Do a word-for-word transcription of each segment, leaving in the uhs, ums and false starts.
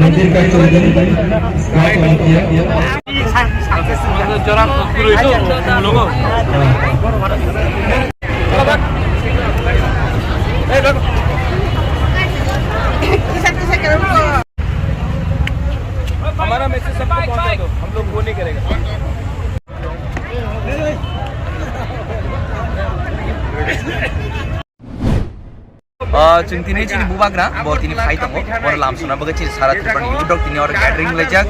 मंदिर का चौधरी, गांव कमिटिया। हमारा मैसेज सबको पहुंचा दो, हम लोग वो नहीं करेगा। Ah, chwng tini chini bubagra bo tini phai tongo, boro lam sona bagwi chini sara Tripura ni youth rok tini oro gathering laijak.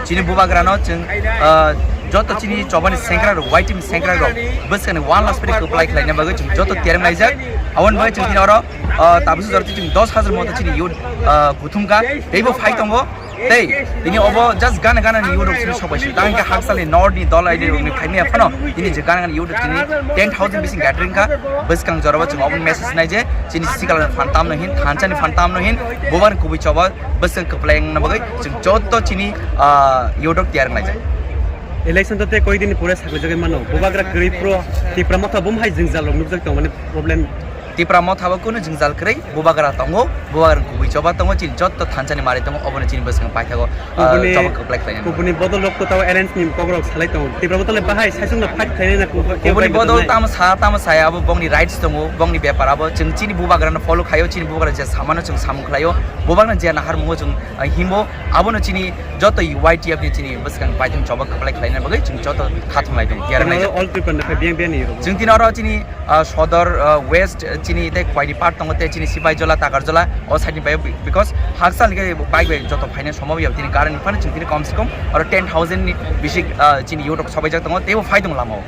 Chini bubagra no chwng, ah, joto chini chobani sengkrak rok, Y T M sengkrak rok bwskang ni one lakh spri kwplai khlaina bagwi chwng joto tereng laijak. Aboni bagwi chwng tini oro, ah, tabukhe jora chwng dos hajar moto chini youth, ah, kuthumkha teibo phai tongo. Tei tini obo just gana gana ni youth rok sini sobai si. Tang khe hakchal ni north ni dol aidi rok ni phaimya phano tini je gana gana youth rok tini ten thousand bising gathering kha. Bwskang jorabo chwng obo message nai je chini sikla ni phan tamno hin, thansa ni phan tamno hin, bubagra kubui choba bwskang kwplai wngna bagwi chwng joto chini, ah, youth rok tiyar wnglaijak. Election to te koi din pore sakli jagwi mano. Bubagra kwrwi pro Tipra Motha bum hai jwngjal rok nukjak tong mani problem. Tipra Motha bo kunu jwngjal kwrwi, bubagra tongo, bubagra kubui choba tongo, chini jotto thansa ni mari tongo, obono chini bwskango paithago, ah, Kubuni, choba kwplai khlainani. Kubuni bodol rok to tao alliance ni kok rok salai tongo. Tipra Motha le bahai saisung no fight khlainai na kubu-, Kubuni bodol tamo sa, tamo saya, abo bongni rights tongo, bongni bepar abo, chwng chini bubagra no follow khaio, chini bubagra je samano chwng samung khlaio, bubagra je nahar mungo chwng, ah, himo, abono chini joto Y T F ni chini bwskang paithang choba kwplai khlaina bagwi chwng joto khathung lai tongo. Tiyar Tini naijak. Oro all Tripura ni khai biyang biyang ni rok. Chwng tini oro chini, ah, Sodor, ah, West, ah, chini tei Khwaini part tongo tei chini Sipaijala, Takarjala o side ni bai because hakchal ni khe bike bai joto phaina somo ya tini current ni phano chwng tini kom se kom oro ten thousand ni bisi, ah, chini youth rok sobaijak tongo teibo phai tongo lama o.